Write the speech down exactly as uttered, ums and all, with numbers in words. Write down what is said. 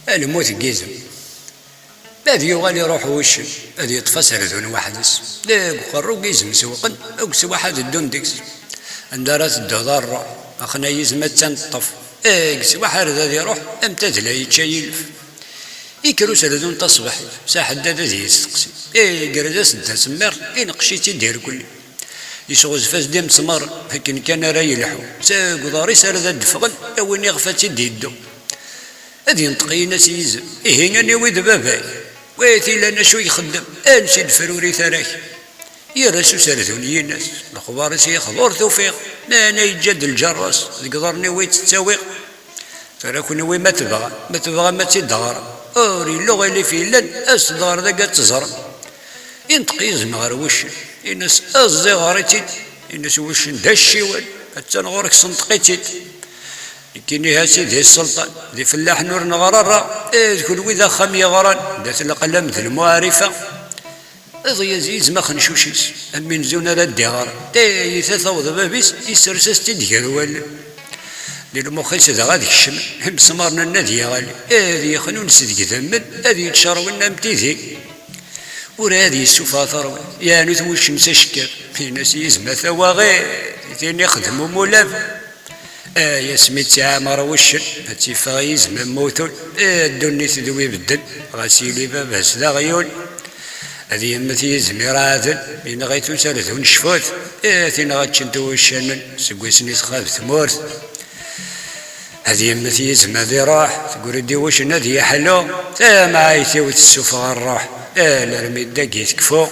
A lmut n yizem. Ad yuɣal iruḥ wuccen, ad yeṭṭef aserdun weḥd-s. Deg uqerru n yizem sewqen, deg uswaḥ ad ddun deg-s. Anda ara tedduḍ a rruḥ, axna yizem ad tt-neṭṭef. Deg uswaḥ ar d ad iruḥ, am tadla yečča yilef. Ikker userdun taṣbeḥit, s aḥeddad ad yesteqsi. Iger d as-d asemmiṛ, ineqqec-itt-id irkelli. Yesɣuzef-as-d imesmaṛen, akken kan ara yelḥu. Seg uḍar-is ara d ad d-ffɣen, a win iɣef ad tt-id-yeddu. Ad yenṭeq yinas yizem, ihi aniwi d baba-k? Wa t-ilan acu ixeddem, ansi d-fruri tarak? Yerra-s userdun yinas, lexbar-is yexḍu ur t-ufiɣ, meɛna yeǧǧa-d lǧerra-s, deg iḍarren-iw i tt-ttawiɣ. Tura kenwi ma tebɣam, ma tebɣam ad tt-id-ɣrem. Ur yelli uɣilif yellan, as-d ɣer dagi ad teẓrem. Inṭeq yizem ɣer wuccen, ines aẓ-, ẓẓiɣer-itt-id. Ines wuccen d acciwen, attan ɣur-k senṭeq-itt-id. Nekkini a sidi sselṭan, d ifellaḥen ur neɣra ara, eh, d kunwi d axxam yeɣran, d at leqlam d lmuɛrifa. Iḍ yaz yizem axencuc-is, am win zun ara d-iɣer. Tayita taweḍ bab-is, yessers-as-tt-id gar wallen. Di lmux-is dɣa ad kecmen, imesmaṛen-nni ad yaɣli, ad yexnun s deg idammen, ad yettcerwen am tidi. Ur ad yessufeɣ tarwiḥt, yeɛnu-t wuccen s acekkab. Ines yizem a tawaɣit, i tin ixdem umulab. Ay asmi tt-iɛmer wuccen, ad tt-iffeɣ yizem am uwtul, eh, ddunit d wi bedden, ɣas yili baba-s d aɣyul. Ad yemmet yizem ireɛden, yenɣa-t userdun cfut, eh, tinɣa ččent wuccanen, seg wasmi txab tmurt. Ad yemmet yizem ad iruḥ, tegri-d i wuccen ad yeḥlu, tamɛayt-iw tessufeɣ rruḥ, alarmi d dagi tekfu.